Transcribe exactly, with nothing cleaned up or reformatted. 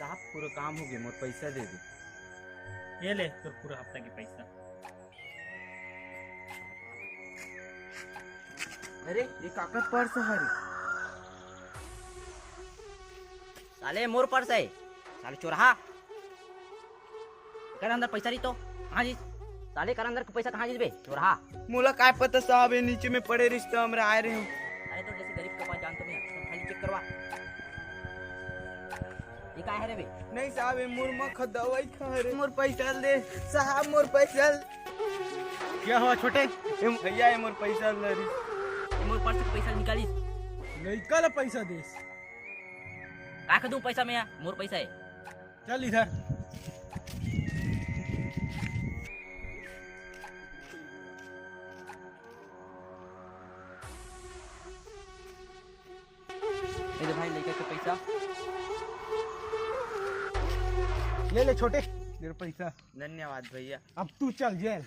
साहब, पूरा काम हो गया, मोर पैसा दे दे। ये ले तोर पूरा हफ्ता के पैसा। अरे, ये काकर पर्स हरे? साले, मोर पर्स है। साले चोरहा। कर अंदर पैसा रही तो कहाँ जीस? साले, कर अंदर पैसा कहाँ जीस बे, चोरहा? मोला काय पता साहब, ये नीचे में पड़े रहिस त हमर आए रहे हूँ। अरे तो जैसे गरीब के पास जान तो मैं, तो खाली चेक करवा। ये काय है रे बे? नहीं साहब, ये मोर माँ खा दवाई खा रे। मोर पैसा दे साहब, मोर पैसा। क्या हुआ छोटे? ए भैया, ये मोर पैसा ले रही। ये मोर पर्स के पैसा निकालिस। लइका ला पैसा देस। का कर दूं पैसा मैं? मोर पैसा है। चल इधर। ये ले भाई, लइका के पैसा। ले ले छोटे, तेरा पैसा। धन्यवाद भैया। अब तू चल जेल।